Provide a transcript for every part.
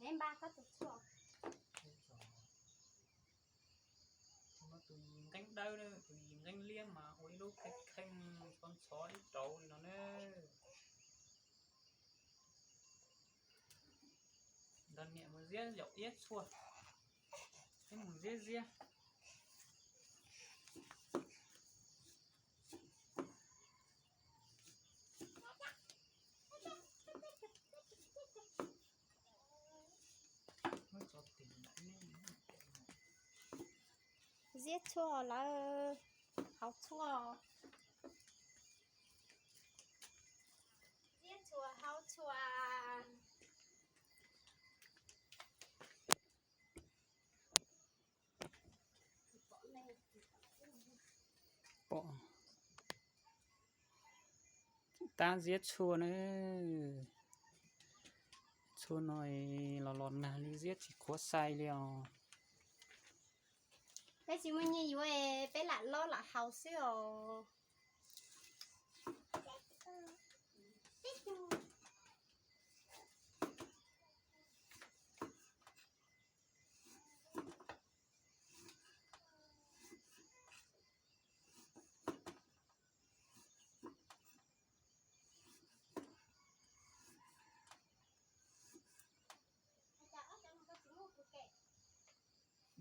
Neb npaj koj tus tshuaj. Tus yim nqeeb dawb na, tus yim nqeeb liab mas ua ib lub kheej kheej ntxhov ntxhov ib rauv li no na. Nkawd niam mus ziab yaum iab tshuaj, ib mus ziab ziab. Ziab tshuaj lawm, hau tshuaj. Ziab tshuaj, hau tshuaj. Pom tab ziab tshuaj na. Tshuaj no los los nag li, ziab tsis qhuav xais li os. Peb tsis muaj nyiaj yuav, peb lam lob lam haus xwb os.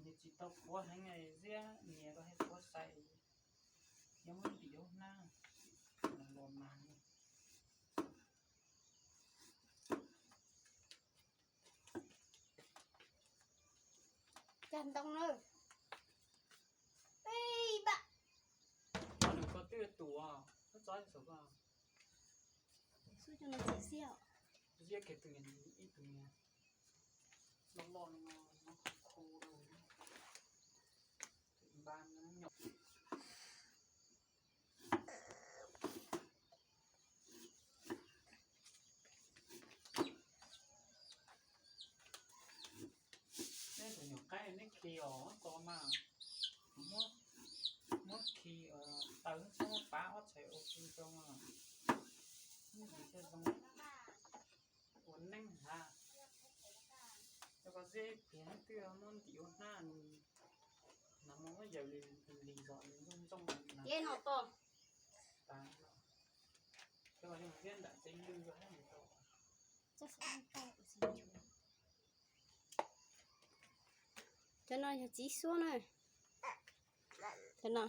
Nws tsis tau qhuav heev, ziab nyias koj thiaj qhuav xais, nyob muab ntim hnab los mas. Cag ntoo na. Nws ko twb tuaj, koj txob saum ko. Xub coj no txiav xiab. Ziab kiag tus, ib tug loj loj no, no khu khu rau npab nyom. Neb tus nyuam qaib neb khi os, ko mas muab khi taw txhob pab ob txhais ua ki rau mas. Neb tus thiaj zoo ua neej ha. Cov ko ziab pliag twb muab ntim ua hnab, nag hmo muab yaws li lig zos li ntxooj ntxooj li no. Ces no to. Tas, cov ko yog ziab nram tsev lwj. Cov no yog txiv xuab na. Cov no.